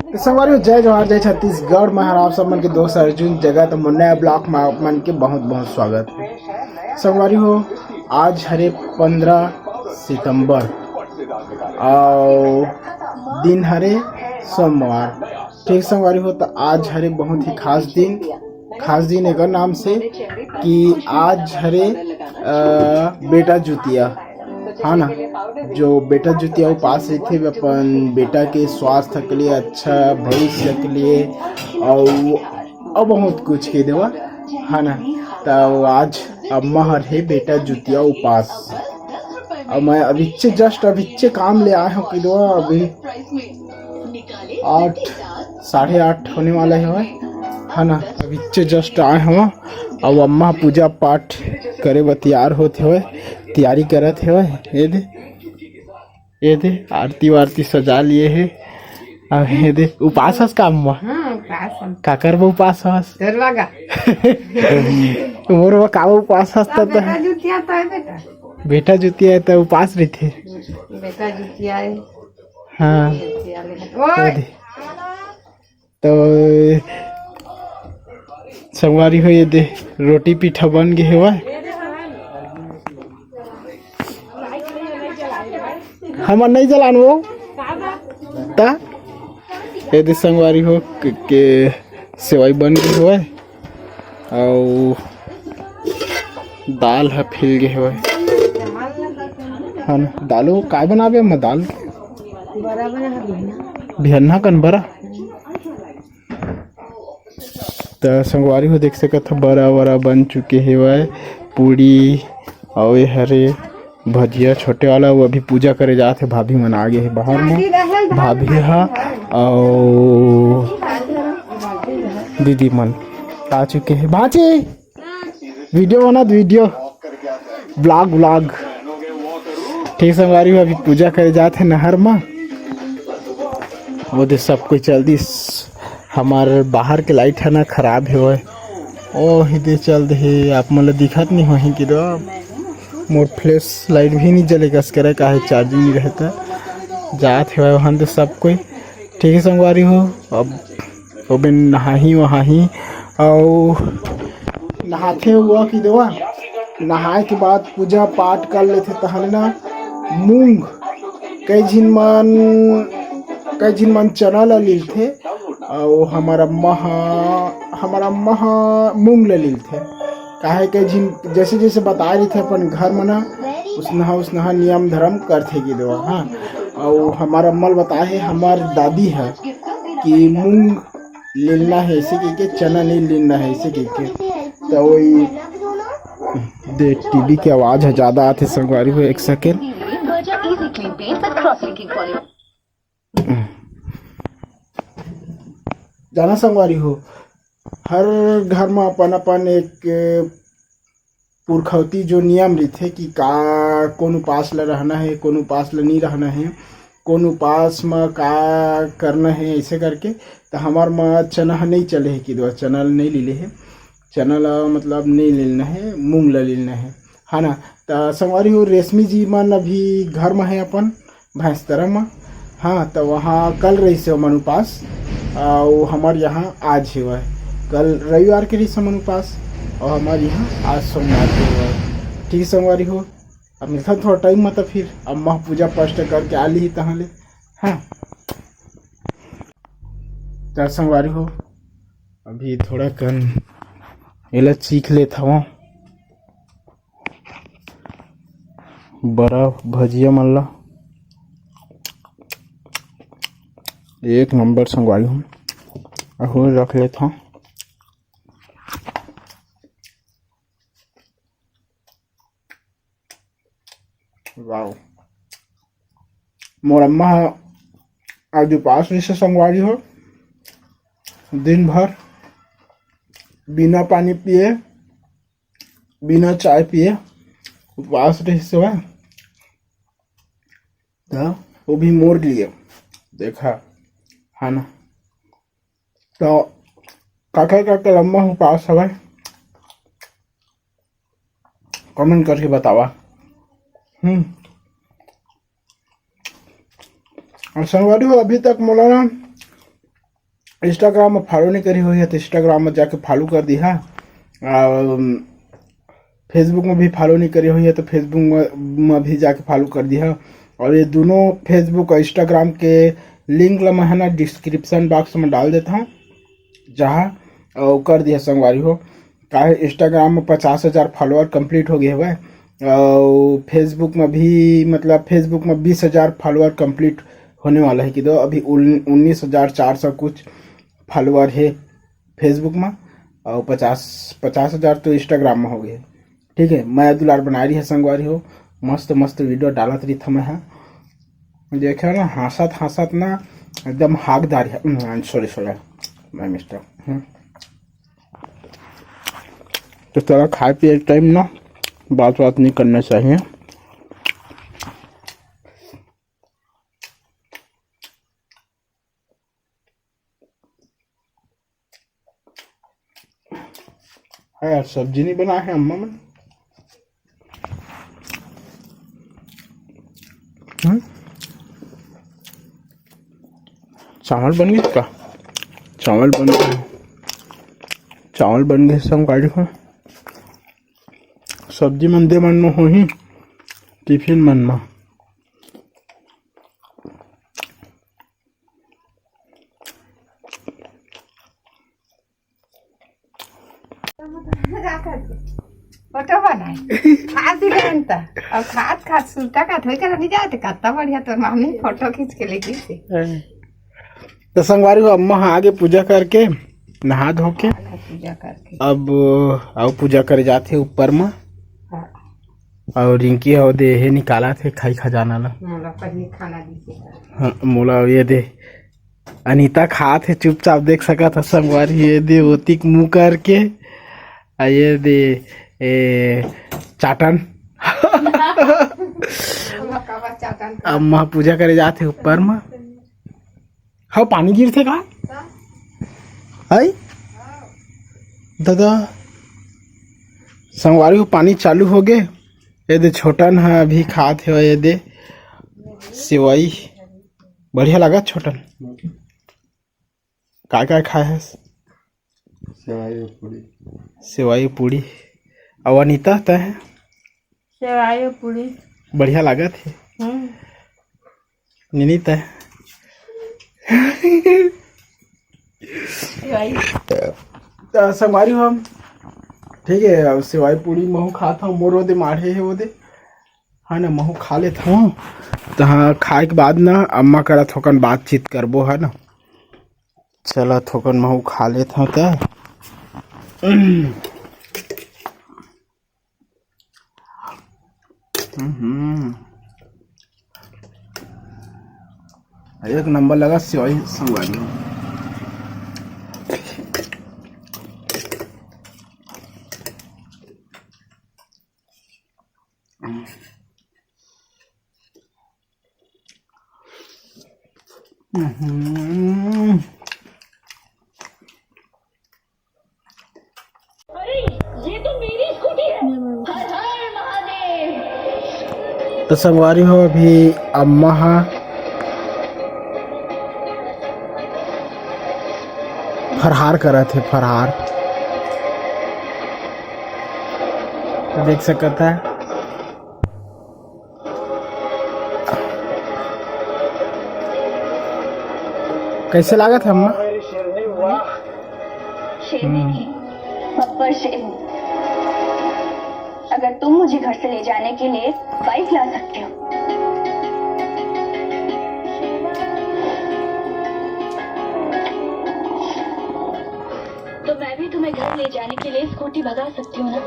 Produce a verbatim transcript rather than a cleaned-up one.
तो संगवारी हो, जय जोहार, जय छत्तीसगढ़। मैं हर आप सब मन के दोस्त अर्जुन जगत मुन्ना ब्लॉग में आप मन के बहुत बहुत स्वागत। संगवारी हो, आज हरे पंद्रह सितंबर और दिन हरे सोमवार। ठीक संगवारी हो, तो आज हरे बहुत ही खास दिन। खास दिन एकर नाम से कि आज हरे, अ, बेटा जुतिया, हाँ ना, जो बेटा जुतिया उपास रहिथे, अपन बेटा के स्वास्थ्य के लिए, अच्छा भविष्य के लिए, और, और बहुत कुछ के देवा, हाँ ना। तो आज अम्मा हर हे बेटा जुतिया उपास, और मैं अभिच्चे, just अभिच्चे काम ले आए हूँ कि देवा, अभी आठ, साढ़े आठ होने वाला है, है ना। अभिच्चे just आए हूँ, अब अम्मा पूजा पाठ करे बर तैयार होत हवय, तैयारी करत हवय। ये दे, ये दे, आरती वारती सजा लिए हे। अब ये दे, उपास हस का अम्मा? हाँ, उपास हस। काकर बर उपास हस? मोर बर का उपास हस? त बेटा जुतिया तो है बेटा। बेटा जुतिया है तो उपास रहिथे। बेटा जुतिया है। हाँ। ये दे। तो संगवारी हो, ये दे, रोटी पीठा बन गे हेवय। हमर नहीं जलान वो। ता ये दे संगवारी हो के, के सेवई बन गे हेवय, अउ दाल ह फिल गे हेवय। हाँ, दालो काय बनाबे अम्मा दाल? बिहन्ना कन बरा। त संगवारी हो देख सकत ह, बरा वरा बन चुके हेवय, पूड़ी अउ ये हरे भजिया छोटे वाला, वो अभी पूजा करे जात हे। भाभी मन आ गे हे बाहर में, भाभी ह अउ दीदी मन आ चुके हे। भांची वीडियो बना, वीडियो, ब्लॉग, ब्लॉग। ठीक संगवारी हो, अभी पूजा करे जात हे नहर म। वो दे सब कोई चल दिस। हमार बाहर के लाइट है ना, खराब हे ओए। ओ ही दे चल दे हे, आप मन ल दिखत नहीं होही कि दो। मोर फ्लैश लाइट भी नहीं जले कस करे, काहे चार्जिंग नहीं रहता। जात हे वहां दे सब कोई। ठीक है संगवारी हो, अब ओबे नहाही वहाही, अउ नहाथे हुआ कि देवा, नहाए के बाद पूजा पाठ कर लेथे, तहन ना मूंग, कई झिन मन, कई झिन मन चना ला लीलथे, अउ हमर अम्मा ह, हमर अम्मा ह मूंग ला लीलथे। काहे के झिन, जैसे जैसे बताए रहिथे अपन घर म ना, उसनहा उसनहा नियम धर्म करथे कि देवा, हाँ। अउ हमर अम्मा ल बताए हे हमर दादी ह कि मूंग लेलना हे ऐसे कहिके, चना नहीं लेलना हे ऐसे कहिके। तो वही दे, टीवी के आवाज ह ज्यादा आथे संगवारी हो, एक सेकेंड। जाना संगवारी हो, हर घर म अपन अपन एक पुरखौती जो नियम रहिथे कि का, कोन उपास ल रहना हे, कोन उपास ल नी रहना हे, कोन उपास म का करना हे, ऐसे करके। त हमर म चना ह नई चले हे कि दो, चना ल नई लीले हे, चना ल मतलब नई लेलना हे, मूंग ल लेलना हे, है ना। त संगवारी हो, रेशमी जी मन अभी घर म हे अपन, भैंसतरा म। हाँ, त वहाँ कल रहिसे ओमन उपास, अउ हमर यहाँ आज हेवय। कल रविवार के रहिसे ओमन उपास, अउ हमर यहाँ आज सोमवार के हेवय। ठीक हे संगवारी हो, अब मिलथन थोड़ा टाइम म, त फिर अम्मा पूजा पाठ करके आ लीही तहाँ ले। हाँ, त संगवारी हो, अभी थोड़ा कन एला चीख लेत हवं। बरा भजिया मन ला एक नंबर संगवारी हो, अहो रख लेत हवं। वाओ, मोर अम्मा ह आज उपास रहिसे संगवारी हो, दिन भर बिना पानी पिए, बिना चाय पिए उपास रहिसे हवय। त वो भी मोर लिए, देखा, है ना। तो काकर काकर अम्मा उपास हवय, कमेंट करके बतावा। हम्म। अउ संगवारी हो, अभी तक मोला ना Instagram में फॉलो नहीं करे होही तो Instagram में जाके फॉलो कर दिहा। अम, Facebook में भी फॉलो नहीं करे होही तो Facebook में, में भी जाके फॉलो कर दिहा। और ये दोनों Facebook और Instagram के लिंक ला मैं है ना डिस्क्रिप्शन बॉक्स में डाल देता हूँ, जहाँ अ, कर दिहा संगवारी हो। काहे Instagram में पचास हजार फॉलोअर कंप्लीट हो गए हुए, और Facebook में भी, मतलब, Facebook में बीस हजार फॉलोअर कंप्लीट होने वाला है कि दो अभी उन-, उन्नीस हजार चार सौ कुछ फॉलोअर है Facebook में, और पचास पचास हजार तो Instagram में हो गए। ठीक है, मैं दुलार बनाए रही है संगवारी हो, मस्त मस्त वीडियो डालत रही था मैं, हाँ। देखे ना, हंसत हंसत ना एकदम हाक दारी है। सॉरी सॉरी, मैं मिस्टर। तो थोड़ा खाए पिए टाइम ना बात बात नहीं करना चाहिए। हाँ यार, सब्जी नहीं बना है अम्मा मन। हम्म? चावल बन गए का? चावल बन गए, चावल बन गए संगवारी हो। सब्जी मन दे मन में होही, टिफिन मन में। फोटो बनाए। खात ही रहन त। अब खात खात सुनता का थोड़ी कर नहीं जाते, कितना बढ़िया तो मामी फोटो खींच के लेगी से। तो संगवारी हो, अम्मा ह आगे पूजा करके, नहा धो के, पूजा करके। अब आओ पूजा करे जाथे ऊपर म। हाँ। और रिंकी हो दे हे निकाला थे खाई खजाना ला। मोला पहले खाना दीजिए। हाँ, मोला ये दे। अनीता खात हे चुपचाप, देख सकत ह संगवारी, ये दे ओतिक मुंह करके। आ ये दे, ए, चाटन। अम्मा पूजा करे जात हे ऊपर म। हाँ, पानी गिरथे का? आई? दादा, संगवारी हो, पानी चालू हो गे। ये दे छोटन ह अभी खात हे, ये दे सेवई। बढ़िया लागत छोटन? काय काय खाए हस? सेवई पूड़ी। सेवई पूड़ी। अउ अनीता, तैं? सेवई पूड़ी। बढ़िया लागत हे। हम्म। नीनी, तैं? सेवई। त संगवारी हो, ठीक है, अब सेवई पूड़ी महू खात हूँ, मोर ओदे माढ़े हे ओदे, है ना, महू खा लेत हूँ। त हाँ, खाए के बाद ना अम्मा करा थोकन बातचीत करबो, है ना। चला थोकन महू खा लेत हूँ त। हम्म। एक नंबर लगा सेवई संगवारी। हम्म। अरे, ये तो मेरी स्कूटी है। हर हर महादेव। तो संगवारी हो, अभी अम्मा हा फरहार करत हे, फरहार। देख सकत है। कैसे लागत है अम्मा? शेरनी नहीं, बब्बर शेर हूँ। अगर तुम मुझे घर से ले जाने के लिए बाइक ला सकते हो। तो मैं भी तुम्हें घर ले जाने के लिए स्कूटी भगा सकती हूँ ना।